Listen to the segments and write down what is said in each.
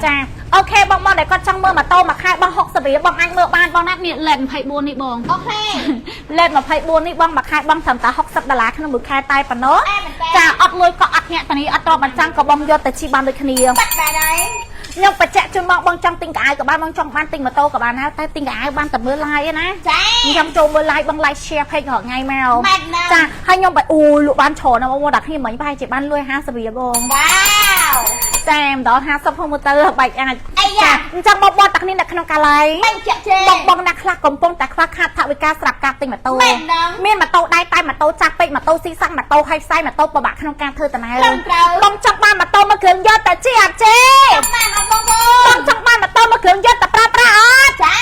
ចា OK បងបងដែលគាត់ចង់មើលម៉ូតូមួយខែបង60រៀលបងអាចមើលបានបងណានេះលេខ24នេះបង OK លេខ24នេះបងមួយខែបងត្រឹមតែ60ដុល្លារក្នុងមួយខែតែប៉ុណ្ណោះ អែមែនតើ ចាអត់លុយក៏អត់ញាក់តានេះអត់ទ្រព្យបញ្ចាំងក៏បងយកទៅជិះបានដូចគ្នា បាត់បែរហើយ ខ្ញុំបញ្ជាក់ជូនបងបងចង់ទិញកៅអៅក៏បានបងចង់បានទិញម៉ូតូក៏បានដែរតែទិញកៅអៅបានតែមើល live ឯណា ចា ខ្ញុំចូលមើល live បង like share page រាល់ថ្ងៃមក មែនណាស់ ចាហើយខ្ញុំបែអូលក់បានច្រើនណាស់បងប្អូនដល់គ្នាមិញប្រហែលជាបានលុយ50រៀលបង វ៉ាវ ចាមិនដល់50ផងមើលទៅបែកអាច អីយ៉ា អញ្ចឹងបងបងតាគ្នានៅក្នុងកាឡៃ បញ្ជាក់ជេ បងបងណាខ្លះកំពុងតែខ្វះខាតថវិកាស្រាប់ការទិញម៉ូតូ មែនហ្នឹង មានម៉ូតូដែរតែម៉ូតូចាស់ពេកម៉ូតូស៊ីសាំងម៉ូតូហើយផ្សាយម៉ូតូពិបាកក្នុងការធ្វើដំណើរ ត្រឹមត្រូវ បងចង់បានម៉ូតូមួយគ្រឿងយកតែជិះអត់ជិះ បានអត់បងប្អូ ប ន ងចង់បានម៉ូតូមួយគ្រឿងយកតែប្រើប្រាស់អត់ ចា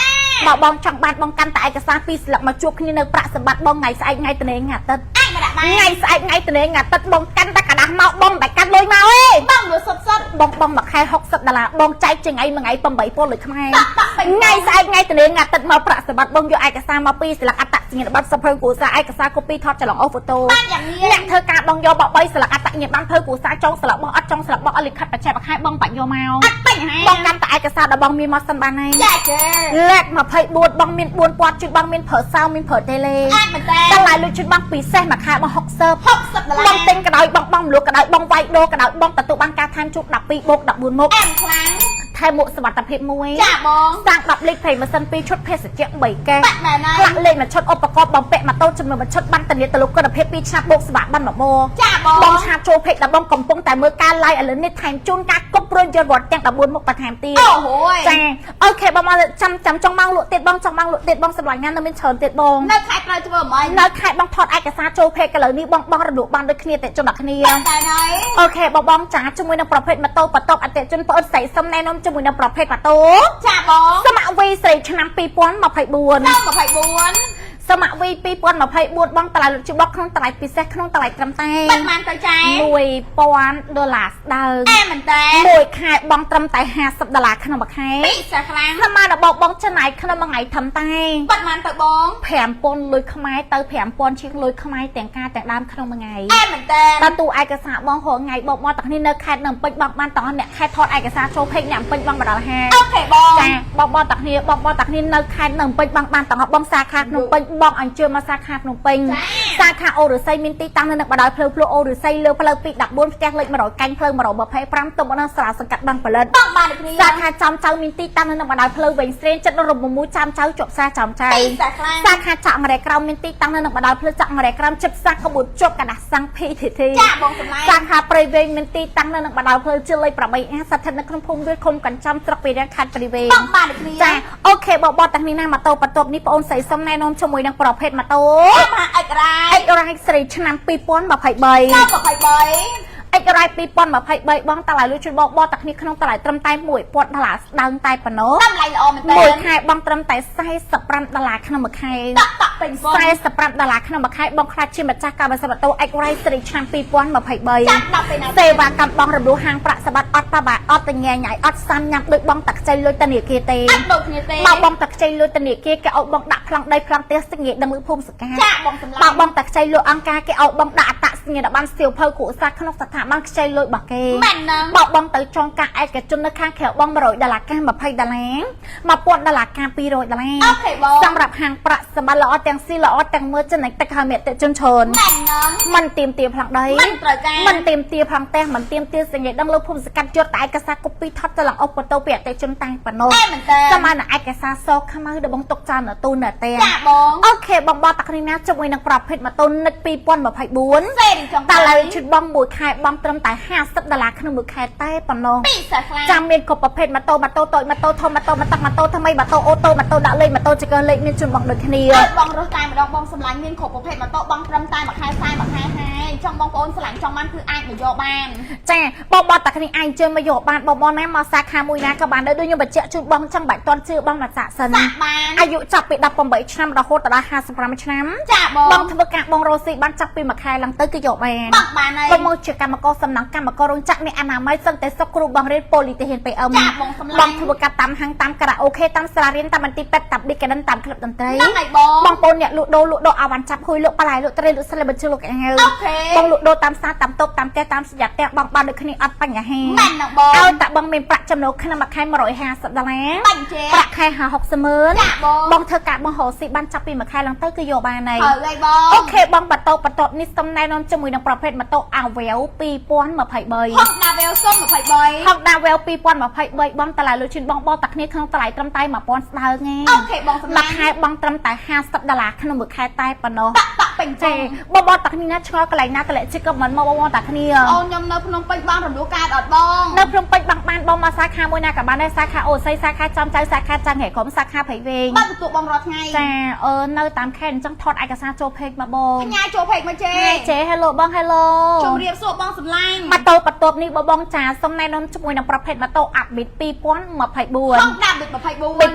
បើបងចង់បានបងកាន់តែឯកសារពីរស្លឹកមកជួបគ្នានៅប្រាក់សម្បត្តិបងថ្ងៃស្អែកថ្ងៃតនេថ្ងៃអាទិត្យ អាចមកដាក់បាន ថ្ងៃស្អែកថ្ងៃតនេថ្ងៃអាទិត្យបងកាន់តែក្រដាសមកបងមិនបាច់កាន់លុយមកទេ បងលុយសុតសុត បងបងមួយខែ60ដុល្លារបងចែកជាថ្ងៃមួយថ្ងៃ8000លុយខ្មែរ តក់តក់ពេញ ថ្ងៃស្អែកថ្ងៃតនេថ្ងៃអាទិត្យមកប្រាក់សម្បត្តិបងយកឯកសារមកពីរស្លឹកអត្តសញ្ញាណប័ណ្ណសភៅគ្រួសារឯកសារកូពីថតចលងអូហ្វូតូ បានយ៉ាងងាយ អ្នកធ្វើការបងយកបបីស្លឹកអត្តញ្ញាណប័ណ្ណភៅគ្រួសារចុងស្លឹកបងអត់ចុងស្លឹកបងអត់លិខិតបច្ចេកខែបងបាច់យកមក អត់បញ្ហា បងកាន់តែឯកសារដល់បងមានមកសិនបានហើយ ចាចា លេខ24បងមាន4ពាត់ជិះបងមានប្រើសោមានប្រើតេឡេ អាចមែនតើ តម្លៃលុយជិះបងពិសេសមួយខែបង60 60ដុល្លារ បងទិញក៏ដោយបងបងមលក់ក៏ដោយបងវាយដូរក៏ដោយបងទទួលបានការថែមជូន12បូក14មុខ អែមខ្លាំង ថែមមួកសុវត្ថិភាពមួយ ចាបង សាំង10លីត្រប្រេងម៉ាស៊ីន2ឈុតភេសជ្ជៈ3កែវ បាត់មែនហើយ ផ្លាក់លេខមួយឈុតឧបករណ៍បំពាក់ម៉ូតូចំនួនមួយឈុតបានធានាទៅលោកគុណភាព2ឆ្នាំបូកសេវាបានមួយម៉ោ ចាបង បងឆាតចូលពេកដល់បងកំពុងតែមើលការ live ឥឡូវនេះថែមជូនការគប់ព្រួយយន្តវត្តទាំង14មុខបន្ថែមទៀត អូហូយ ចា OK បងមកចាំចាំចង់មកលក់ទៀតបងចង់មកលក់ទៀតបងសម្លាញ់ណាស់នៅមានច្រើនទៀតបង នៅខែត្រូវធ្វើហ្មង នៅខែបងថតឯកសារចូលពេកឥឡូវនេះបងបងរំលក់បានដូចគ្នាតែជនដល់គ្នា បាត់បែរហើយ OK បងបងចាជាមួយនឹងប្រភេទម៉ូតូបន្ទាប់អតិថិជនប្អូនស្រីសុំណែនាំជាមួយនឹងប្រភេទម៉ូតូ ចាបង សមវីស្រីឆ្នាំ2024 24 សមវី2024បងតម្លៃលក់ជាបកក្នុងតម្លៃពិសេសក្នុងតម្លៃត្រឹមតែ បាត់បានទៅចា 1000ដុល្លារស្ដើង អែមែនតើ មួយខែបងត្រឹមតែ50ដុល្លារក្នុងមួយខែ ពិសេសខ្លាំង ស្មានដល់បងចំណាយក្នុងមួយថ្ងៃត្រឹមតែ បាត់បានទៅបង 5000លុយខ្មែរទៅ5000ជាងលុយខ្មែរទាំងការទាំងដើមក្នុងមួយថ្ងៃ អែមែនតើ តើទូឯកសារបងរងថ្ងៃបងមកទាំងនេះនៅខេត្តនៅពេញបងបានទាំងអ្នកខេត្តថតឯកសារចូលពេកអ្នកពេញបងមកដល់ហា OK បង ចាបងបងតាគ្នាបងបងតាគ្នានៅខេត្តនៅពេញបងបានទាំងបងសាខាភ្នំពេញបងអញ្ជើញមកសាខាភ្នំពេញសាខាអូរុស័យមានទីតាំងនៅនឹងបណ្ដោយផ្លូវភ្លុអូរុស័យលើផ្លូវ214ផ្ទះលេខ100កាញ់ផ្លូវ125ទប់នឹងសាលាសង្កាត់បឹងផលិត បងបានដូចគ្នា សាខាចំចៅមានទីតាំងនៅនឹងបណ្ដោយផ្លូវវែងស្រេងចិត្តរំមូចាំចៅជាប់ផ្សារចំចៅ ពិសេសខ្លាំង សាខាចាក់អង្រែក្រោមមានទីតាំងនៅនឹងបណ្ដោយផ្លូវចាក់អង្រែក្រោមចិត្តផ្សារក្បួនជាប់កណ្ដាស់សាំង PTT ចាបងសម្លាញ់ សាខាព្រៃវែងមានទីតាំងនៅនឹងបណ្ដោយផ្លូវជាលេខ8អាស្ថិតនៅក្នុងភូមិវាលឃុំកញ្ចំស្រុកពីរាំងខេត្តព្រៃវែង បងបានដូចគ្នា ចា OK បងបងតាំងនេះណាម៉ូតូបន្ទាប់នេះបងអូនស្រីសុំណែនាំជាមួយនឹងប្រភេទម៉ូតូ មកអិចរ៉ាយ អិចរ៉ៃស្រីឆ្នាំ2023 23 អិចរ៉ៃ2023បងតម្លៃលុយជូនបងបងតាគ្នាក្នុងតម្លៃត្រឹមតែ1000ដុល្លារស្ដើងតែប៉ុណ្ណោះ តម្លៃល្អមែនតើ មួយខែបងត្រឹមតែ45ដុល្លារក្នុងមួយខែ តក់តក់ពេញប៉ុន 45ដុល្លារក្នុងមួយខែបងខ្លាចជាម្ចាស់កម្មសិទ្ធិម៉ូតូអិចរ៉ៃស្រីឆ្នាំ2023 ចាប់ដល់ពេលណា សេវាកម្មបងរំលោះហាងប្រាក់សម្បត្តិអត់ប៉ាបាអត់តញ៉ែញ៉ៃអត់សាំញ៉ាំដូចបងតាខ្ចីលុយធនាគារទេ អត់ដូចគ្នាទេ បើបងតាខ្ចីលុយធនាគារគេឲ្យបងដាក់ប្លង់ដីប្លង់ផ្ទះសញ្ញាដឹងលឺភូមិសកា ចាបងសម្លាញ់ បើបងតាខ្ចីលុយអង្គការគេឲ្យបងដាក់អត្តសញ្ញាណប័ណ្ណសៀវភៅគ្រួសារក្នុងស្ថាប័នខ្ចីលុយរបស់គេ មែនហ្នឹង បើបងទៅចងការឯកជននៅខាងក្រៅបង100ដុល្លារកា20ដុល្លារ1000ដុល្លារកា200ដុល្លារ OK បង សម្រាប់ហាងប្រាក់សម្បត្តិល្អទាំងស៊ីល្អទាំងមើលចំណេញតិចហើយមានតិជនច្រើន មែនហ្នឹង មិនទៀមទាប្លង់ដី មិនត្រូវការ មិនទៀមទាប្លង់ផ្ទះមិនទៀមទាសញ្ញាដឹងលោកភូមិសកាត់យកតែឯកសារកូពីថតទៅឡើងអូបតូពីអតិជនតែប៉ុណ្ណោះ អែមែនតើ សមបានឯកសារសខ្មៅដែលបងទុកចោលនៅទូនៅផ្ទះ ចាបង OK បងបងតាគ្នាណាជាមួយនឹងប្រភេទម៉ូតូនិក2024 សេរីចង់ តើឡើយឈុតបងមួយខែបងត្រឹមតែ50ដុល្លារក្នុងមួយខែតែប៉ុណ្ណោះ ពិសេសខ្លាំង ចាំមានគ្រប់ប្រភេទម៉ូតូម៉ូតូតូចម៉ូតូធំម៉ូតូម៉ូតូម៉ូតូថ្មីម៉ូតូអូតូម៉ូតូដាក់លេខម៉ូតូចង្កឹះលេខមានជូនបងដូចគ្នា ឲ្យបងរស់តែម្ដងបងសម្លាញ់មានគ្រប់ប្រភេទម៉ូតូបងត្រឹមតែមួយខែ40មួយខែហើយចង់បងប្អូនស្រឡាញ់ចង់បានគឺអាចមកយកបាន ចាបងបងតាគ្នាអាចអញ្ជើញមកយកបានបងបងណាមកសាខាមួយណាក៏បានដែរដូចខ្ញុំបញ្ជាក់ជូនបងចឹងបាច់តន់ជឿបងមកសាកសិន សាកបាន អាយុចាប់ពី18ឆ្នាំរហូតដល់55ឆ្នាំ ចាបង បងធ្វើការបងរស់ស៊ីបានចាប់ពីមួយខែឡើងទៅគឺ យកបាន បងបានហើយ បងមកជាកម្មករសំណង់កម្មកររោងចក្រអ្នកអនាម័យសឹងតែសុខគ្រូបងរៀនប៉ូលីសទាហាន PM ចាបងសម្លាញ់ បងធ្វើការតាមហាងតាមការ៉ាអូខេតាមសាលារៀនតាមមន្ទីរពេទ្យតាមប៊ីកាដិនតាមក្លឹបតន្ត្រី ហ្នឹងហើយបង បងប្អូនអ្នកលក់ដូរលក់ដូរអាវ៉ាន់ចាប់ហួយលក់បន្លែលក់ត្រីលក់ស្លឹកបញ្ជូលក់អាវ OK បងលក់ដូរតាមផ្សារតាមតូបតាមផ្ទះតាមសញ្ញាផ្ទះបងបានដូចគ្នាអត់បញ្ហា មែនណាបង ឲ្យតែបងមានប្រាក់ចំណូលក្នុងមួយខែ150ដុល្លារ បាញ់ចេ ប្រាក់ខែ50ម៉ឺន ចាបង បងធ្វើការបងរកស៊ីបានចាប់ពីមួយខែឡើងទៅគឺយកបានហើយ ហើយហើយបង OK បងបន្តបន្ទាប់នេះសូមណែនាំជាមួយនឹងប្រភេទម៉ូតូ Avel 2023 Honda Veil 023 Honda Veil 2023បងតម្លៃលុយជូនបងបងតាគ្នាក្នុងតម្លៃត្រឹមតែ1000ស្ដើងឯង OK បងសម្លាញ់ មួយខែបងត្រឹមតែ50ដុល្លារក្នុងមួយខែតែប៉ុណ្ណោះ តាក់តាក់ពេញ ចេ ចេ បងបងតាគ្នាណាឆ្ងល់កន្លែងណាតម្លាក់ជិះក៏មិនមកបងបងតាគ្នា អូនខ្ញុំនៅភ្នំពេញបងរំលោះកើតអត់បង នៅភ្នំពេញបងបានបងមកសាខាមួយណាក៏បានដែរសាខាអូស័យសាខាចំចៅសាខាចង្ហេក្រុមសាខាព្រៃវែង បានទទួលបងរាល់ថ្ងៃ ចាអឺនៅតាមខេត្តអញ្ចឹងថតឯកសារចូល page មកបង ផ្ញើចូល page មកចេ ចេ Hello បង Hello ជំរាបសួរបងសម្លាញ់ ម៉ូតូបន្ទាប់នេះបងបងចាសុំណែនាំជាមួយនឹងប្រភេទម៉ូតូ Upbeat 2024 Honda Beat បិទ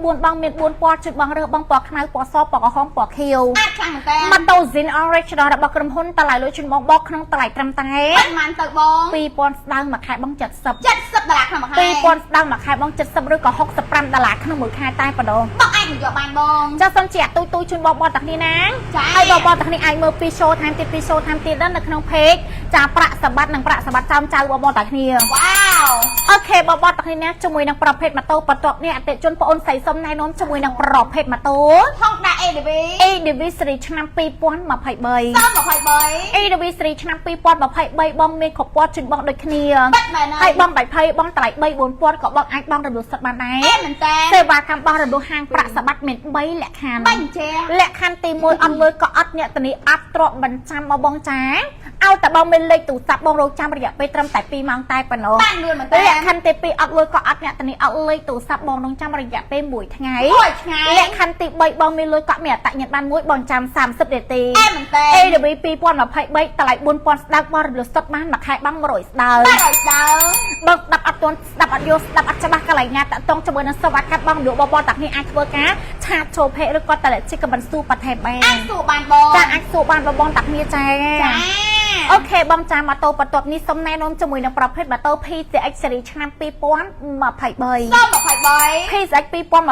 2024បងមាន4ពណ៌ជូនបងរើសបងពណ៌ខ្មៅពណ៌សពណ៌ក្រហមពណ៌ខៀវ 24អាចខ្លាំងមែនតើ ម៉ូតូ Zin Original របស់ក្រុមហ៊ុនតម្លៃលុយជូនបងបងក្នុងតម្លៃត្រឹមតែ ប៉ុន្មានទៅបង 2000ស្ដើងមួយខែបង70 70ដុល្លារក្នុងមួយខែ 2000ស្ដើងមួយខែបង70ឬក៏65ដុល្លារក្នុងមួយខែតែប៉ុណ្ណោះ បងអាចយកបានបង ចាសូមជាទូទូជូនបងបងទាំងគ្នាណា ចា ហើយបងបងទាំងគ្នាអាចមើលពី show ថែមទៀតពី show ថែមទៀតដល់នៅក្នុង page ចាប្រាក់សម្បត្តិនិងប្រាក់សម្បត្តិចោមចៅបងបងទាំងគ្នា វ៉ាវ OK បងបងទាំងគ្នាណាជាមួយនឹងប្រភេទម៉ូតូបន្ទាប់នេះអតិថិជនប្អូនស្រីសុំណែនាំជាមួយនឹងប្រភេទម៉ូតូ Honda ADV ADV ស៊េរីឆ្នាំ2023 023 ADV ស៊េរីឆ្នាំ2023បងមានគ្រប់ពណ៌ជូនបងដូចគ្នា បាត់មែន ហើ ហើយ យបងបាយភ័យបងតម្លៃ3 4000ក៏បងអាចបងរំលោះសិទ្ធបានដែរ អេមែនតើ សេវាកម្មបងរំលោះហាងប្រាក់សម្បត្តិមាន3លក្ខខណ្ឌ បាញ់ចេ លក្ខខណ្ឌទី1អត់លុយក៏អត់អ្នកធានាអត់ទ្រព្យបញ្ចាំមកបងចាឲ្យតែបងមានលេខទូរស័ព្ទបងរងចាំរយៈពេលត្រឹមតែ2ម៉ោងតែប៉ុណ្ណោះ បានលឿនមែនតើ លក្ខខណ្ឌទី2អត់លុយក៏អត់អ្នកធានាអត់លេខទូរស័ព្ទបងរងចាំរយៈពេល1ថ្ងៃ មួយថ្ងៃ លក្ខខណ្ឌទី3បងមានលុយកក់មានអត្តញ្ញាតបានមួយបងចាំ30នាទី អេមែនតើ ADV 2023តម្លៃ4000ស្ដើងបងរំលោះសុទ្ធបានមួយខែបង100ស្ដើង បាទឲ្យស្ដើង បងស្ដាប់អត់ទាន់ស្ដាប់អត់យល់ស្ដាប់អត់ច្បាស់កន្លែងណាតាក់ទងជាមួយនឹងសេវាកម្មបងលក់បងបងតាគ្នាអាចធ្វើការ chat ចូល page ឬក៏តលេជីកមិនស៊ូបន្ថែមបាន អាចសួរបានបង ចាអាចសួរបានបងបងតាគ្នាចា ចា OK បងចាម៉ូតូបន្ទាប់នេះសុំណែនាំជាមួយនឹងប្រភេទម៉ូតូ PCX Series ឆ្នាំ2023 023 PCX 2023បង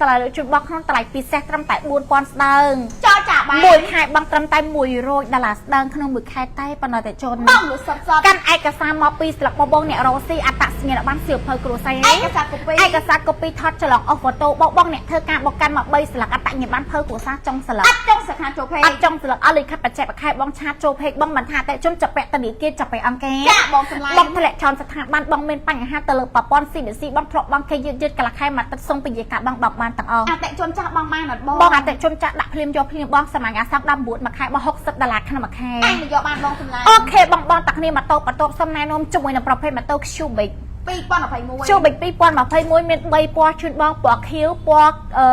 តម្លៃលើជូនបងក្នុងតម្លៃពិសេសត្រឹមតែ4000ស្ដើង ចរចាបាន មួយខែបងត្រឹមតែ100ដុល្លារស្ដើងក្នុងមួយខែតែប៉ុណ្ណោះតែជន បងលុះសុតសុត កាន់ឯកសារមកពីស្លឹកបងបងអ្នករកស៊ីអត្តសញ្ញាណប័ណ្ណសៀវភៅគ្រួសារ ឯកសារ copy ឯកសារ copy ថតច្រឡងអស់ហ្វូតូបងបងអ្នកធ្វើការបកកាន់មក3ស្លឹកអត្តញ្ញាណប័ណ្ណភៅគ្រួសារចុងស្លឹក អត់ចង់សាខាចូល page អត់ចុងស្លឹកអត់លិខិតបច្ចេកខែបង chat ចូល page បងមិនថាតែជនចាប់ពាក់ធនាគារចាប់ពាក់អង្គការ ចាបងសម្លាញ់ បងធ្លាក់ចោលស្ថាប័នបងមានបញ្ហាទៅលើប្រព័ន្ធ CBC បងធ្លាប់បងគេយឺតយឺតកន្លះខែមកទឹកសុំពជាការបងបងបានទាំងអស់ អតិជនចាស់បងបានអត់បង បងអតិជនចាស់ដាក់ភ្លាមយកភ្លាមបងសម័យអាស19មួយខែបង60ដុល្លារក្នុងមួយខែ អាចមកយកបានបងសម្លាញ់ OK បងបងតាគ្នាម៉ូតូបន្ទាប់សុំណែនាំជាមួយនឹងប្រភេទម៉ូតូ Cubic 2021 Cubic 2021មាន3ពណ៌ជូនបងពណ៌ខៀវពណ៌អឺ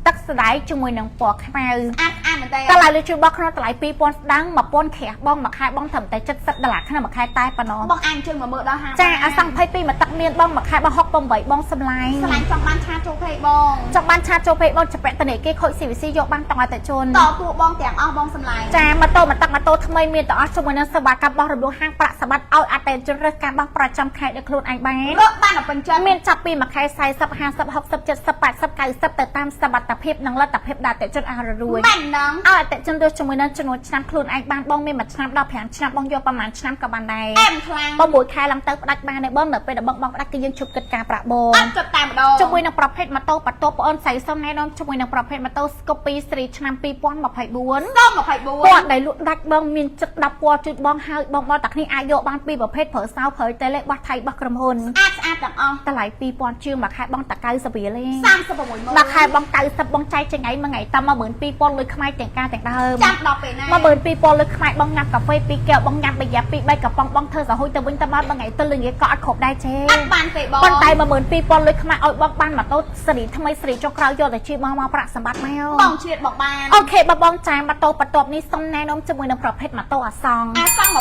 ទឹកស្ដាយជាមួយនឹងពណ៌ខ្មៅ អាចអានមែនតើ តម្លៃលើជូនបងក្នុងតម្លៃ2000ស្ដាង1000ក្រាស់បងមួយខែបងត្រឹមតែ70ដុល្លារក្នុងមួយខែតែប៉ុណ្ណោះ បងអាចអញ្ជើញមកមើលដល់ហាង ចាអាសង្ភ័យ2មកទឹកមានបងមួយខែបង68បងសម្លាញ់ សម្លាញ់ចង់បាន chat ចូល page បង ចង់បាន chat ចូល page បងចាប់តនេគេខូច CVC យកបានតអតិជន តតួបងទាំងអស់បងសម្លាញ់ ចាម៉ូតូមកទឹកម៉ូតូថ្មីមានទាំងអស់ជាមួយនឹងសេវាកម្មបោះរំលោះហាងប្រាក់សម្បត្តិឲ្យអតិថិជនរើសការបោះប្រចាំខែដោយខ្លួនឯងបាន រកបានដល់ពេញចិត្ត មានចាប់ពីមួយខែ40 50 60 70 80 90ទៅតាមសមត្ថភាពនិងលទ្ធភាពដែលអតិថិជនអាចររួយ បានហ្នឹង ឲ្យអតិថិជនរើសជាមួយនឹងចំនួនឆ្នាំខ្លួនឯងបានបងមានមួយឆ្នាំដល់5ឆ្នាំបងយកប្រហែលឆ្នាំក៏បានដែរ អែមខ្លាំង បងមួយខែឡើងទៅផ្ដាច់បានទេបងនៅពេលដែលបងបងផ្ដាច់គឺយើងជប់គិតការប្រាក់បង អត់គិតតែម្ដង ជាមួយនឹងប្រភេទម៉ូតូបន្ទាប់បងអូនស្រីសុំណែនាំជាមួយនឹងប្រភេទម៉ូតូ Scoopy ស៊េរីឆ្នាំ2024 024 ពណ៌ដែលលក់ដាច់បងមានចិត្ត10ពណ៌ជូតបងហើយបងបងតាគ្នាអាចយកបានពីរប្រភេទប្រើសោប្រើតេលេបោះថៃបោះក្រុមហ៊ុន ស្អាតស្អាតទាំងអស់ តម្លៃ2000ជាងមួយខែបងតា90រៀលទេ 36ម៉ឺន មួយខែបង90បងចែកចង្អៃមួយថ្ងៃតាម12000លុយខ្មែរទាំងការទាំងដើម ចាំដល់ពេលណា 12000លុយខ្មែរបងញ៉ាំកាហ្វេ2កែវបងញ៉ាំបាយយ៉ា2 3កំប៉ុងបងធ្វើសហុយទៅវិញទៅមកមួយថ្ងៃទៅលុយងាយក៏អត់គ្រប់ដែរទេ អត់បានទេបង ប៉ុន្តែ12000លុយខ្មែរឲ្យបងបានម៉ូតូសេរីថ្មីសេរីចុងក្រោយយកទៅជិះបងមកប្រាក់សម្បត្តិមក បងជ្រៀតបងបាន OK បងបងចាម៉ូតូបន្ទាប់នេះសុំណែនាំជាមួយនឹងប្រភេទម៉ូតូអាសង់ អាសង់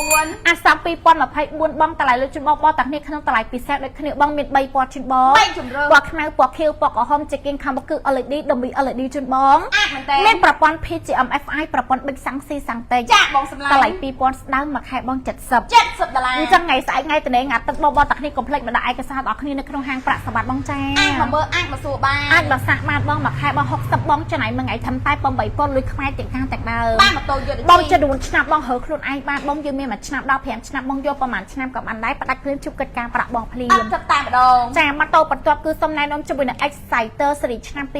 24 អាសង់2024បងតម្លៃលើជូនបងបងទាំងគ្នាក្នុងតម្លៃពិសេសដូចគ្នាបងមាន3ពណ៌ជូនបង 3ជម្រើស ពណ៌ខ្មៅពណ៌ខៀវពណ៌ក្រហមជាគៀងខាងមុខគឺ LED ដើម្បី LED ជូនបង អាចមែនតើ មានប្រព័ន្ធ PGM FI ប្រព័ន្ធប៊ិចសាំងស៊ីសាំងតិច ចាបងសម្លាញ់ តម្លៃ2000ស្ដើងមួយខែបង70 70ដុល្លារ អញ្ចឹងថ្ងៃស្អែកថ្ងៃតនេថ្ងៃទឹកបងបងតាគ្នាកុំភ្លេចមកដាក់ឯកសារដល់គ្នានៅក្នុងហាងប្រាក់សម្បត្តិបងចា អាចមកមើលអាចមកសួរបាន អាចមកសាកបានបងមួយខែបង60បងចំណាយមួយថ្ងៃធ្វើតែ8000លុយខ្មែរទាំងកាងទាំងដើម បានម៉ូតូយកទៅ បងចំនួនឆ្នាំបងរើខ្លួនឯងបានបងយើងមានមួយឆ្នាំដល់5ឆ្នាំបងយកប្រហែលឆ្នាំក៏បានដែរផ្ដាច់ភ្លាមជួបកិច្ចការប្រាក់បងភ្លាម អត់ទឹកតែម្ដង ចាម៉ូតូបន្ទាប់គឺសុំណែនាំជាមួយនឹង Exciter ស៊េរីឆ្នាំ2021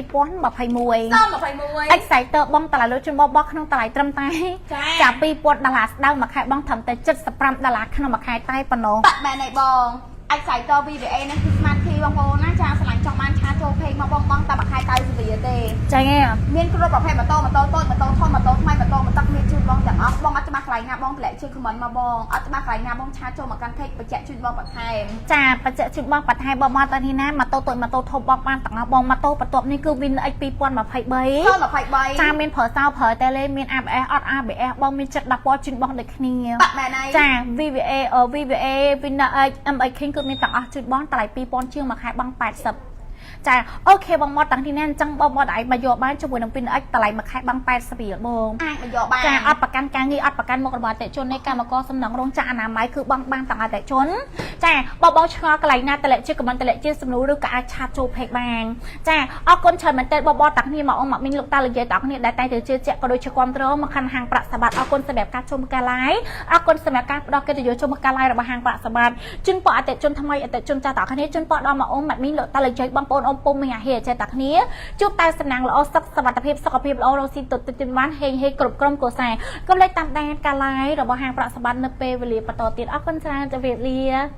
021 Exciter បងតម្លៃលើជូនបងបោះក្នុងតម្លៃត្រឹមតែ ចា ចា2000ដុល្លារស្ដើងមួយខែបងត្រឹមតែ75ដុល្លារក្នុងមួយខែតែប៉ុណ្ណោះ បាក់បែនឯបង Exciter VVA ហ្នឹងគឺ Smart Key បងប្អូនណាចាស្រឡាញ់ចង់បាន chat ចូល page មកបងបងតែមួយខែ90រៀលទេ ចា មានគ្រប់ប្រភេទម៉ូតូម៉ូតូតូចម៉ូតូធំម៉ូតូថ្មីម៉ូតូម៉ូតូមានជូនបងទាំងអស់បងអត់ច្បាស់កន្លែងណាបងតម្លាក់ជា comment មកបងអត់ច្បាស់កន្លែងណាបង chat ចូលមកកាន់ page បញ្ជាក់ជូនបងបន្ថែម ចាបច្ចេកជូនបងបន្ថែមបងមកតានេះណាម៉ូតូតូចម៉ូតូធំបងបានទាំងអស់បងម៉ូតូបន្ទាប់នេះគឺ Win X 2023 023 ចាមានប្រើសោប្រើតេលេមាន ABS អត់ ABS បងមានចិត្ត10ពណ៌ជូនបងដូចគ្នា បាក់បែនឯង ចា VVA VVA Winner X MX King គឺមានទាំងអស់ជូនបងតម្លៃ2000ជាងមួយខែបង80ចា OK បងមកតាំងទីណាអញ្ចឹងបងមកឯងមកយកបានជាមួយនឹង Winner X តម្លៃមួយខែបង80រៀលបង អាចមកយកបាន ចាអត់ប្រកាន់ការងារអត់ប្រកាន់មុខរបរអតិជននៃកម្មករសំណងរោងចក្រអនាម័យគឺបងបានទាំងអតិជនចាបងបងឆ្ងល់កន្លែងណាតម្លាក់ជា comment តម្លាក់ជាសំណួរឬក៏អាច chat ចូល page បានចាអរគុណច្រើនមែនទែនបងបងតាំងគ្នាមកអ៊ំមកមីងលោកតាលោកយាយតាំងគ្នាដែលតែងតែជឿជាក់ក៏ដូចជាគ្រប់គ្រងមកខាងហាងប្រាក់សម្បត្តិអរគុណសម្រាប់ការចូលមកការ live អរគុណសម្រាប់ការផ្ដល់កិត្តិយសចូលមកការ live របស់ហាងប្រាក់សម្បត្តិជូនពរអតិជនថ្មីអតិជនចាស់តាគ្នាជូនពរដល់មកអ៊ំមកមីងលោកតាលោកយាយបងប្អូនអ៊ំពុំមីងអាហេចេះតាគ្នាជួបតែសំណាងល្អសុខសុវត្ថិភាពសុខភាពល្អរកស៊ីទុតទិនបានហេងហេងគ្រប់ក្រុមគ្រួសារកុំភ្លេចតាមដានការ live របស់ហាងប្រាក់សម្បត្តិនៅពេលវេលាបន្តទៀតអរគុណច្រើនជម្រាបលា។